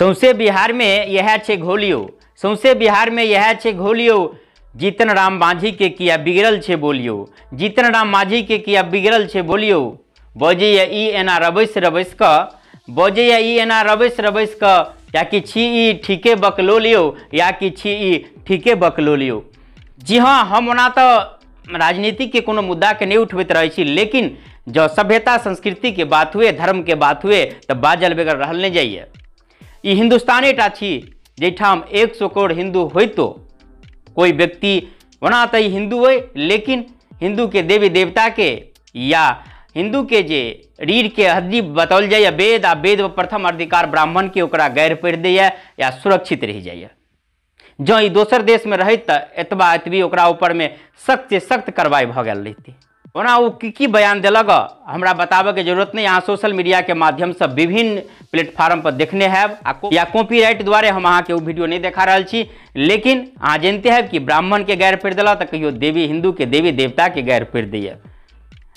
सौंसे बिहार में यह छे घोलियो, सौंसे बिहार में यह छे घोलियो, जीतन राम मांझी के किया बिगड़ल छे बोलियो, जीतन राम मांझी के किया बिगड़ल छे बोलियो, बजैया ई एना रबैस रबैस क, बजैया ई एना रबैस रबैस क, या कि छी ई ठीके बकलो लियो, या कि छी ई ठीके बकलो लियो। जी हाँ, हम ओना तो राजनीति के कोनो मुद्दा के नहीं उठबैत रहै छी, लेकिन जँ सभ्यता संस्कृति के बात हुए, धर्म के बात हुए, तो बाजल बगैर रहल नहीं जाइए। ई हिंदुस्ताने टा छी जाहिठाम 100 करोड़ हिंदू होइतो कोई व्यक्ति ओना तो हिंदू है, लेकिन हिंदू के देवी देवता के या हिंदू के जे रीढ़ के हड्डी बताओल जाइए वेद, आ वेद प्रथम अधिकार ब्राह्मण के ओकरा गैर पढ़ि दैए या सुरक्षित रहि जाइए। जँ ई दोसर देश में रहैत तऽ एतबा एतबी ओकरा ऊपर में सख्त से सख्त कार्रवाई भऽ गेल रहितै। ओना ओ की की बयान देलक हमरा बताबऽके जरूरत नहीं, अहाँ सोशल मीडिया के माध्यमसँ विभिन्न प्लेटफार्म पर देखने हैब या कॉपीराइट द्वारे हम अहाँके ओ वीडियो नहीं देखा रहल छी, लेकिन अहाँ जानते हैब कि ब्राह्मण के गैर पढ़ि देलक तऽ कहियो देवी हिंदू के देवी देवता के गैर पढ़ि दैए।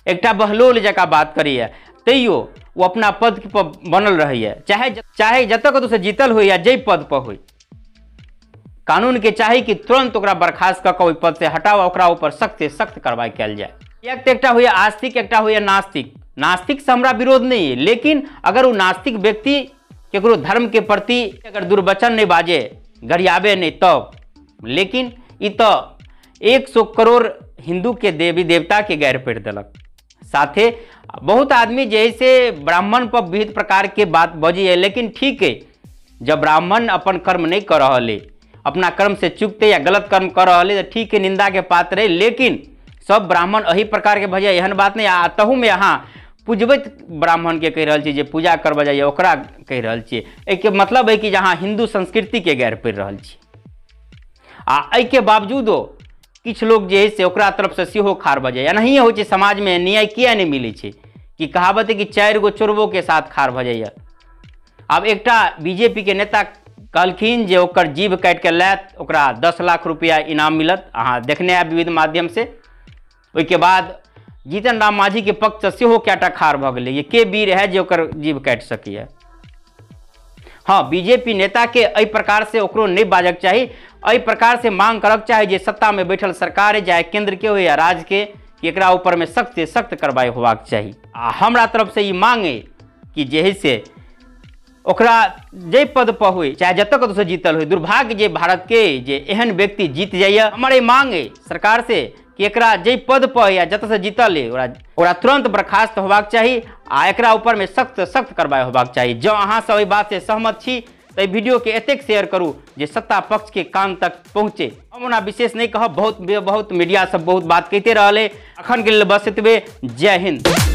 एकटा बहलोल जकाँ बात करैए, तैयो ओ अपना पद पर बनल रहैए, चाहे चाहे जतऽ कतौसँ जीतल होइ या जाहि पद पर होइ। कानून के चाही कि तुरंत ओकरा बर्खास्त कऽ कऽ ओहि पद से हटाओ, ओकरा ऊपर सख्त से सख्त कार्रवाई कयल जाय। एक एकटा होइए आस्तिक, एकटा होइए नास्तिक। नास्तिक से हमरा विरोध नहीं है, लेकिन अगर वो नास्तिक व्यक्ति केकरो धर्म के प्रति अगर दुर्वचन नहीं बाजे, गरियाबे नहीं तब, लेकिन ई तो 100 करोड़ हिंदू के देवी देवता के गैर पढ़ि देलक। साथे बहुत आदमी जैसे ब्राह्मण पर विविध प्रकार के बात बजैए, लेकिन ठीक है, जब ब्राह्मण अपन कर्म नहीं कर रहल है, अपना कर्म से चुकते या गलत कर्म कर रहल है, तो ठीक है, निंदा के पात्र है, लेकिन सब ब्राह्मण एही प्रकार के भऽ जाए एहन बात नहीं। आ तहूमे अहाँ पूजबैत ब्राह्मण के कहि रहल छी जे पूजा करबऽ जाइए, ओकरा कहि रहल छियै। एहिके मतलब है कि जे अहाँ हिंदू संस्कृति के गैर पड़ि रहल छी। आ एहिके बावजूदो किछु लोग जे है से ओकरा तरफसँ सेहो खार भऽ जाइए। एनाहिए होइ छै समाजमे, न्याय किया नहि मिलै छै कि कहावत है कि 4 गो चोरबो के साथ खार भऽ जाइए। आब एकटा बीजेपी के नेता कहलखिन जे ओकर जीभ काटि कऽ लायत ओकरा 10 लाख रुपया इनाम मिलत, अहाँ देखने आयब विविध माध्यम से। ओहिके बाद जीतन राम मांझी के पक्षसँ सेहो कएटा खार भऽ गेलै, के वीर है जे ओकर जीभ काटि सकैए। हाँ, बीजेपी नेता के एहि प्रकार से ओकरो नहीं बाजक चाही, एहि प्रकार से मांग करक चाही जे सत्ता में बैठल सरकार है, चाहे केंद्र के हो या राज्य के, कि एकरा ऊपर में सख्त से सख्त कार्रवाई होबाक चाही। आ हमरा तरफ से ई मांग है कि जे है से ओकरा जाहि पद पर होइ, चाहे जतऽ कतौसँ जीतल होइ, दुर्भाग्य जे भारत के जे एहन व्यक्ति जीत जाइए, हमर ई मांग है सरकार से कि एकरा जाहि पद पर या जतऽसँ जीतल है ओकरा तुरंत बर्खास्त होबाक चाही आ एकरा ऊपर में सख्त सख्त कार्रवाई होबाक चाही। जँ अहाँ सब एहि बात से सहमत छी तऽ एहि वीडियो के एतेक शेयर करू जे सत्ता पक्ष के कान तक पहुँचे। हम ओना विशेष नहीं कहब, बहुत बहुत मीडिया सब बहुत बात कहिते रहल है। अखन के लेल बस एतबे। जय हिंद।